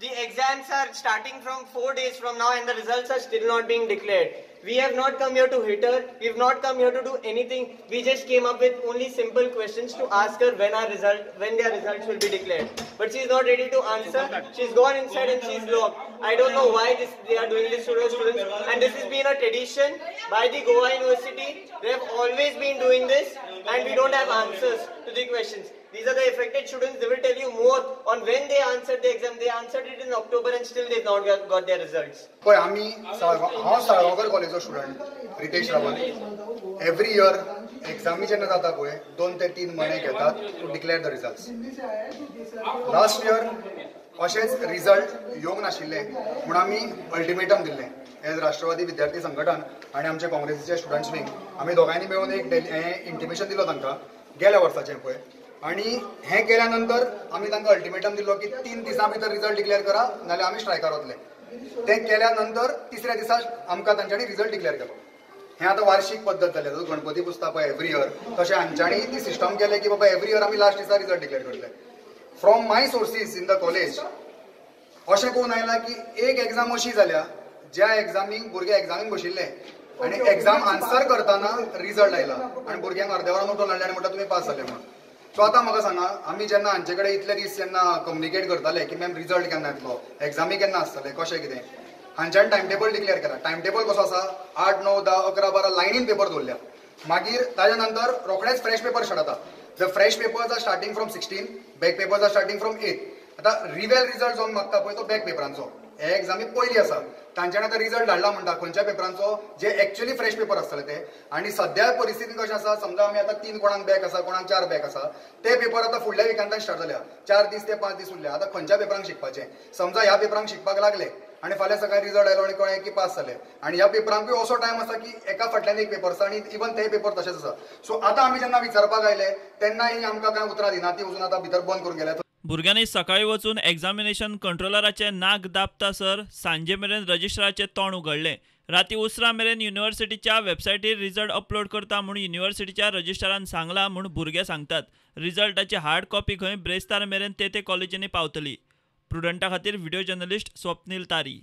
The exams are starting from 4 days from now and the results are still not being declared. We have not come here to hit her. We have not come here to do anything. We just came up with only simple questions to ask her when their results will be declared. But she is not ready to answer. She's gone inside and she's locked. I don't know why they are doing this to the students. And this has been a tradition by the Goa University. They have always been doing this and we don't have answers to the questions. These are the affected students. They will tell you more on when they answered the exam. They answered it in October and still they've not got their results. पळय आमी हांव Salgaonkar कॉलेजचो student Ritesh रावत. Every year एग्जामी जेन्ना जाता पळय 2 ते 3 म्हयने घेतात to declare the results. Last year अशेंच रिजल्ट येवंक नाशिल्ले म्हूण आमी अल्टिमेटम दिल्लें एज राष्ट्रवादी विद्यार्थी संघटन आनी आमचे काँग्रेसीचे स्टुडंट्स विंग आमी दोगांयनी मेळून एक हें इंटिमेशन दिलो तांकां गेल्या वर्साचें पळय. आनी हें केल्या नंतर आमी तांकां अल्टिमेटम दिलो की 3 दिसां भितर रिजल्ट डिक्लेअर करा नाल्यार आमी स्ट्रायकार वतले. तें केल्या नंतर तिसऱ्या दिसा आमकां तांच्यांनी रिजल्ट डिक्लेअर केलो. हें आतां वार्षीक पद्दत जाली. आतां गणपती पुजता पळय एवरी इयर तशें हांच्यांनी ती सिस्टम केलें की बाबा एवरी इयर आमी लास्ट दिसा रिजल्ट डिक्लेअर करतले. From my sources in the college अशें करून आयलां की एक एग्जाम अशी जाल्या ज्या एग्जामीक भुरगे एग्जामीक बशिल्ले आनी एग्जाम आन्सर करतना रिजल्ट आयला आनी भुरग्यांक अर्द्या वरान उठोवन हाडले आनी म्हणटा तुमी पास जाले म्हणून. सो आतां म्हाका सांगा आमी जेन्ना हांचे कडेन इतले दीस जेन्ना कम्युनिकेट करताले की मॅम रिजल्ट केन्ना येतलो, एग्जामी केन्ना आसतले, कशें कितें, हांच्यान टायम टेबल डिक्लेअर केला. टायम टेबल कसो आसा 8, 9, 10, 11, 12 लायनीन पेपर दवरल्या. मागीर ताज्या नंतर रोखडेच फ्रेश पेपर स्टार्ट जाता. The fresh papers are starting from 16, back papers are starting from 8. आतां रिवेल रिजल्ट जो मागता पळय तो बॅक पेपरांचो. हे एग्जामी पयली आसा तांच्यानी आतां रिजल्ट धाडला म्हणटा खंयच्या पेपरांचो जे एक्चुअली फ्रेश पेपर आसतले ते. आनी सद्या परिस्थितीन कशें आसा समजा आमी आतां 3 कोणाक बॅक आसा कोणाक 4 बॅक आसा ते पेपर आतां फुडल्या विकांतान स्टार्ट जाल्या. 4 दीस ते 5 दीस उरल्या. आतां खंयच्या पेपरांक शिकपाचें? समजा ह्या पेपरांक शिकपाक लागले आनी फाल्यां सकाळी रिजल्ट आयलो आनी कळ्ळें की पास जाले आनी ह्या पेपरांकूय असो टायम आसा की एका फाटल्यान एक पेपर आसा आनी इवन ते पेपर तशेंच आसा. सो आतां आमी जेन्ना विचारपाक आयले तेन्ना ही आमकां कांय उतरां दिना, ती वचून आतां भितर बंद करून गेल्या. भुरग्यांनी सकाळी वचून एग्जामिनेशन कंट्रोलराचें नाक दाबतासर सांजे मेरेन रजिस्ट्राराचें तोंड उगडलें. राती उसरां मेरेन युनिव्हर्सिटीच्या वेबसायटीर रिजल्ट अपलोड करता म्हूण युनिव्हर्सिटीच्या रजिस्ट्रारान सांगलां म्हूण भुरगे सांगतात. रिजल्टाची हार्ड कॉपी खंय ब्रेस्तार मेरेन ते ते कॉलेजींनी पावतली. प्रुडंटा खातीर व्हिडिओ जर्नलिस्ट स्वप्नील तारी.